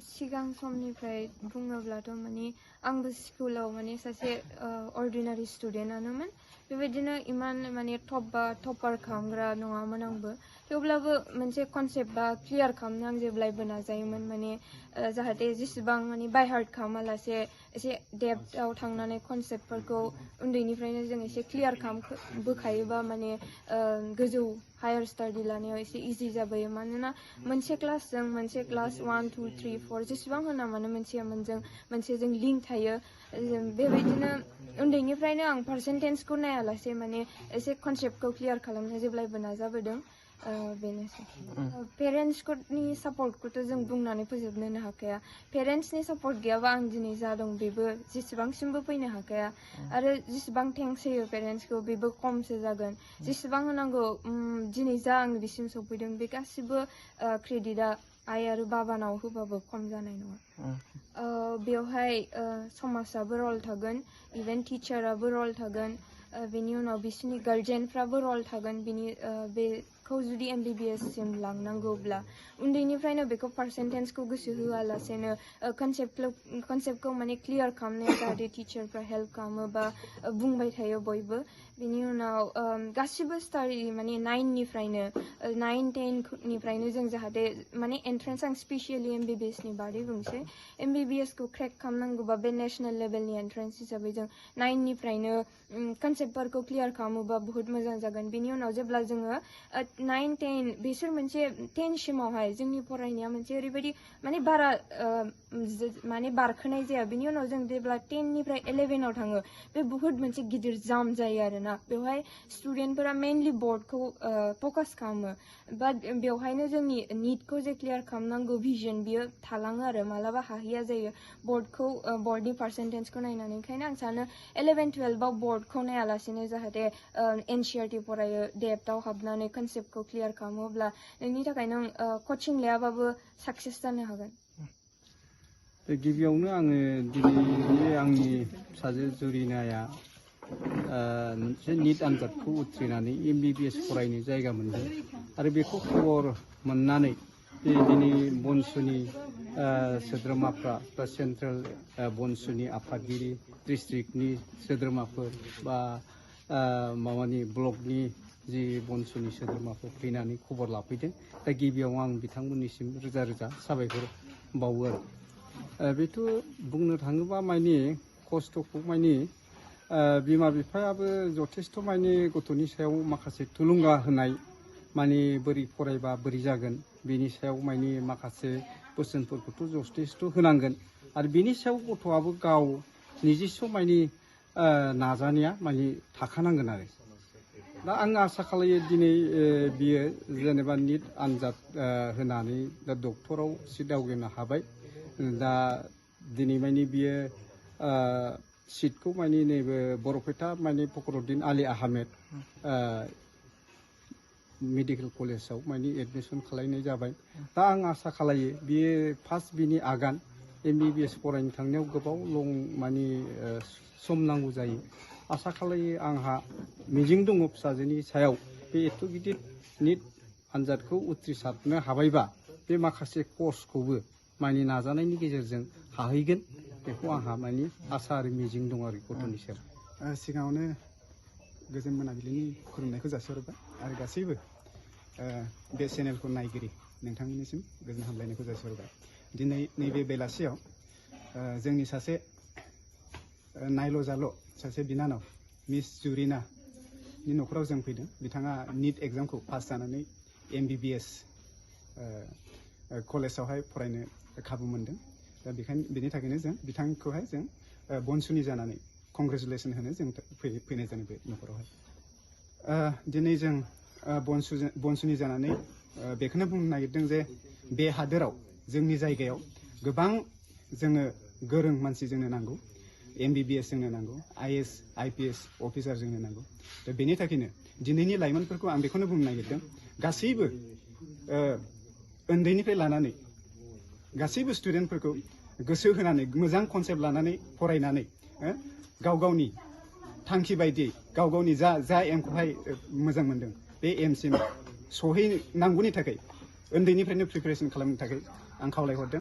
सिगां समनिफ्राय बुङोब्लाथ' माने आंबो स्कुलाव माने सासे अर्डिनारि स्टुडेन्टआनोमोन बेबायदिनो इमान माने टपार खालामग्रा नङामोन आंबो थेवब्लाबो मोनसे कनसेप्ट बा क्लियार खालामनो आं जेब्लायबो नाजायोमोन माने जाहाथे जेसेबां माने बाय हार्ट खालामालासे एसे डेप्थआव थांनानै कनसेप्टफोरखौ उन्दैनिफ्रायनो जों एसे क्लियार खालामबोखायोबा माने गोजौ हायार स्टाडि लानायाव एसे इजि जाबोयो मानोना मोनसे क्लासजों मोनसे क्लास 1 2 3 4 जेसेबां होना मानो मोनसेजों लिंक थायो बेबायदिनो उन्दैनिफ्रायनो आं पार्सेन्टेजखौ नायालासे माने एसे कनसेप्टखौ क्लियार खालामनो जेब्लायबो नाजाबोदों बेनोसै पेरेन्टसनि सापर्टखौथ' जों बुंनानै फोजोबनोनो हाखाया पेरेन्टसनि सापर्ट गैयाबा आं दिनै जा दं बेबो जेसेबांसिमबो फैनो हाखाया आरो जेसेबां थेंक्स होयो पेरेन्टसखौ बेबो खमसो जागोन जेसेबां होनांगौ दिनै जा आं बिसिम सफैदों बे गासिबो क्रेडिटआ आइ आरो बाबानाव होबाबो खम जानाय नङा बेवहाय समाजाबो रल थागोन इभेन टिचाराबो रल थागोन बेनि उनाव बिसोरनि गार्जेनफ्राबो रल थागोन बेखौ जुदि MBBS सिम लांनांगौब्ला उन्दैनिफ्रायनो बेखौ पार्सेन्टेजखौ गोसो होआलासेनो कनसेप्टखौ माने क्लियार खालामनायाव जाहाथे टिचारफ्रा हेल्प खालामो बा बुंबाय थायो बयबो बेनि उनाव गासिबो स्टाडि माने 9निफ्रायनो 9-10निफ्रायनो जों जाहाथे माने एन्ट्रेन्स आं स्पेसियलि MBBSनि बादै बुंसै MBBSखौ क्रेक खालामनांगौबा बे नेसनेल लेभेलनि एन्ट्रेन्स हिसाबै जों 9निफ्रायनो कनसेप्टफोरखौ क्लियार खालामोबा बहुत मोजां जागोन बेनि उनाव जेब्ला जोङो 9-10 बिसोर मोनसे 10 सिमावहाय जोंनि फरायनाया मोनसे ओरैबायदि माने बारा माने बारखोनाय जाया बेनि उनाव जों जेब्ला 10निफ्राय 11आव थाङो बे बहुत मोनसे गिदिर जाम जायो आरोना बेवहाय स्टुडेन्टफोरा मेनलि बर्डखौ फकास खालामो बाट बेवहायनो जोंनि निटखौ जे क्लियार खालामनांगौ भिजन बियो थालाङो आरो मालाबा हाहैया जायो बर्डनि पार्सेन्टेजखौ नायनानै ओंखायनो आं सानो 11-12आव बर्डखौ नायालासेनो जाहाथे NCERT फरायो डेप्थआव हाबनानै कनसेप्टखौ क्लियार खालामोब्ला नोंनि थाखाय नों कचिं लायाबाबो साक्सेस जानो हागोन गिबियावनो आङो दिनै आंनि फिसाजो जुरिनाया मोनसे निट आनजादखौ उथ्रिनानै MBBS फरायनो जायगा मोनदों आरो बेखौ खबर मोननानै दिनै BoNSUनि सोद्रोमाफ्रा बा सेन्ट्रेल BoNSUनि आफादगिरि डिस्ट्रिक्टनि सोद्रोमाफोर बा माबानि ब्लकनि जि BoNSUनि सोद्रोमाफोर फैनानै खबर लाफैदों दा गिबियाव आं बिथांमोननिसिम रोजा रोजा साबायखर बावो आरो बेथ' बुंनो थाङोबा माने खस्थ'खौ माने बिमा बिफायाबो जथेस्थ' माने गथ'नि सायाव माखासे थुलुंगा होनाय माने बोरै फरायबा बोरै जागोन बेनि सायाव माने माखासे बोसोनफोरखौथ' जथेस्थ' होनांगोन आरो बेनि सायाव गथ'आबो गाव निजेस्व माने नाजानाया माने थाखानांगोन आरो दा आं आसा खालायो दिनै बियो जेनेबा निट आनजाद होनानै दा डक्टराव सिट आवग्रिनो हाबाय दा दिनै माने बियो सिटखौ माने नैबे बरपेटा माने फखरुद्दिन आली आहमेद मेडिकेल कलेजाव माने एडमिसन खालामनाय जाबाय दा आं आसा खालायो बियो फार्स्ट बिनि आगान MBBS फरायनो थांनायाव गोबाव माने सम नांगौ जायो आसा खालायो आंहा मिजिं दङ फिसाजोनि सायाव बे एथ' गिदिर निट आनजादखौ उथ्रिसारनो हाबायबा बे माखासे कर्सखौबो माने नाजानायनि गेजेरजों हाहैगोन बेखौ आंहा माने आसा आरो मिजिं दं आरो गथ'नि सायाव सिगाङावनो गोजोन मोनाबिलिनि खुलुमनायखौ जासिहरबाय आरो गासैबो बे चेनेलखौ नायगिरि नोंथांमोननिसिम गोजोन हामलायनायखौ जासिहरबाय दिनै नैबे बेलासियाव जोंनि सासे नायल' जाल' सासे बिनानाव मिस जुरिनानि न'खराव जों फैदों बिथाङा निट एग्जामखौ पास जानानै MBBS कलेजावहाय फरायनो खाबु मोनदों दा बेनि थाखायनो जों बिथांखौहाय जों BoNSUनि जानानै कंग्रेचुलेसन होनो जों फैनाय जादों बे न'खरावहाय दिनै जों BoNSUनि जानानै बेखौनो बुंनो नागिरदों जे बे हादोराव जोंनि जायगायाव गोबां जोंनो गोरों मानसि जोंनो नांगौ MBBS जोंनो नांगौ IAS IPS अफिसार जोंनो नांगौ दा बेनि थाखायनो दिनैनि लाइमोनफोरखौ आं बेखौनो बुंनो नागिरदों गासैबो उन्दैनिफ्राय लानानै गासैबो स्टुडेन्टफोरखौ गोसो होनानै मोजां कनसेप्ट लानानै फरायनानै गाव गावनि थांखि बायदियै गाव गावनि जा एमखौहाय मोजां मोनदों बे एमसिम सहैनांगौनि थाखाय उन्दैनिफ्रायनो प्रिपेरेसन खालामनो थाखाय आं खावलायहरदों